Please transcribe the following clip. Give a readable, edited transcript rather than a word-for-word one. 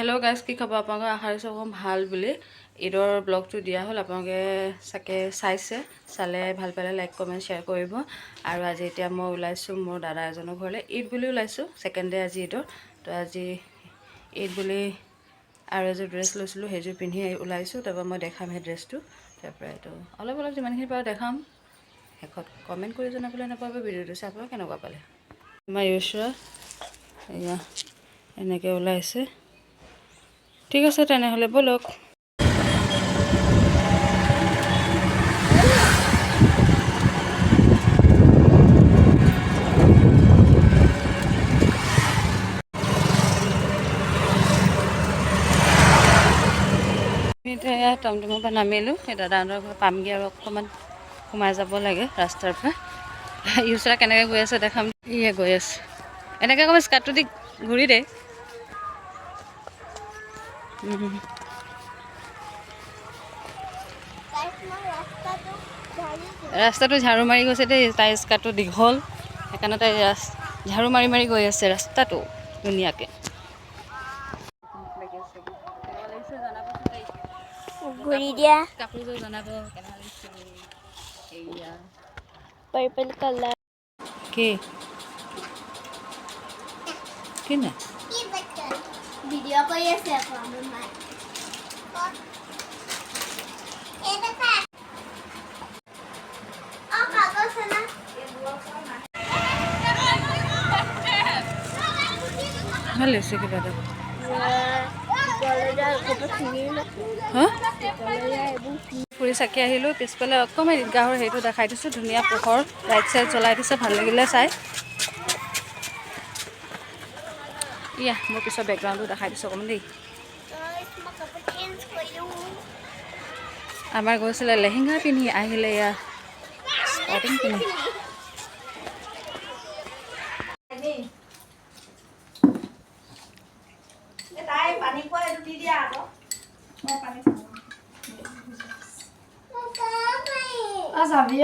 Hello' guys, কি খবৰ আপোনালোকৰ? আশা কৰিছোঁ অকণ ভাল বুলি। ঈদৰ ব্লগটো দিয়া হ'ল, আপোনালোকে চাগে চাইছে। চালে ভাল পালে লাইক, কমেণ্ট, শ্বেয়াৰ কৰিব। আৰু আজি এতিয়া মই ওলাইছোঁ মোৰ দাদা এজনৰ ঘৰলৈ। ঈদ বুলি ওলাইছোঁ, ছেকেণ্ড ডে আজি ঈদৰ। তো আজি ঈদ বুলি আৰু এযোৰ ড্ৰেছ লৈছিলোঁ, সেইযোৰ পিন্ধি ওলাইছোঁ। তাৰপৰা মই দেখাম সেই ড্ৰেছটো। তাৰপৰা এইটো অলপ অলপ যিমানখিনি পাৰোঁ দেখাম। শেষত কমেণ্ট কৰি জনাবলৈ নাপাব, ভিডিঅ'টো চাই আপোনালোকে কেনেকুৱা পালে। আমাৰ ইউচৰা এয়া এনেকৈ ওলাইছে। ঠিক আছে, তেনেহ'লে ব'লক। আমি এতিয়া ইয়াত টমটমৰ পৰা নামিলোঁ। সেই দাদাহঁতৰ ঘৰ পামগৈ আৰু অকণমান সোমাই যাব লাগে ৰাস্তাৰ পৰা। ইউচৰা কেনেকৈ গৈ আছে দেখাম। ইয়ে গৈ আছে এনেকৈ, অকণমান স্কাৰ্টটো দি ঘূৰি দে। ৰাস্তাটো ঝাৰু মাৰি গৈছে দেই। তাইৰ স্কাৰ্টটো দীঘল, সেইকাৰণে তাই ঝাৰু মাৰি মাৰি গৈ আছে ৰাস্তাটো ধুনীয়াকৈ। ঘূৰি দিয়া। কাপোৰযোৰ জনাব কেনেকুৱা লাগিছে। এয়া। Purple colour. কি কি নাই? ভিডিঅ' কৰি আছে আকৌ আমাৰ মায়ে। এই দেখা। অ, কাগজ আনা। ভাল লাগিছে কিবা এটা। হা, ফুৰি চাকি আহিলোঁ। পিছফালে অকণমান ঈদগাহৰ হেৰিটো দেখাই দিছোঁ। ধুনীয়া পোহৰ, লাইট চাইট জ্বলাই দিছে, ভাল লাগিলে চাই। ইয়া, মোৰ পিছৰ বেকগ্ৰাউণ্ডটো দেখাই দিছোঁ অকণমান দেই। মই কাপোৰ চেঞ্জ কৰিলোঁ। আমাৰ গৈছিলে লেহেংগা পিন্ধি, আহিলে এয়া স্পৰ্টিং পিন্ধি। তাই পানী খোৱা এইটো দি দিয়া আকৌ। অ, যাবি।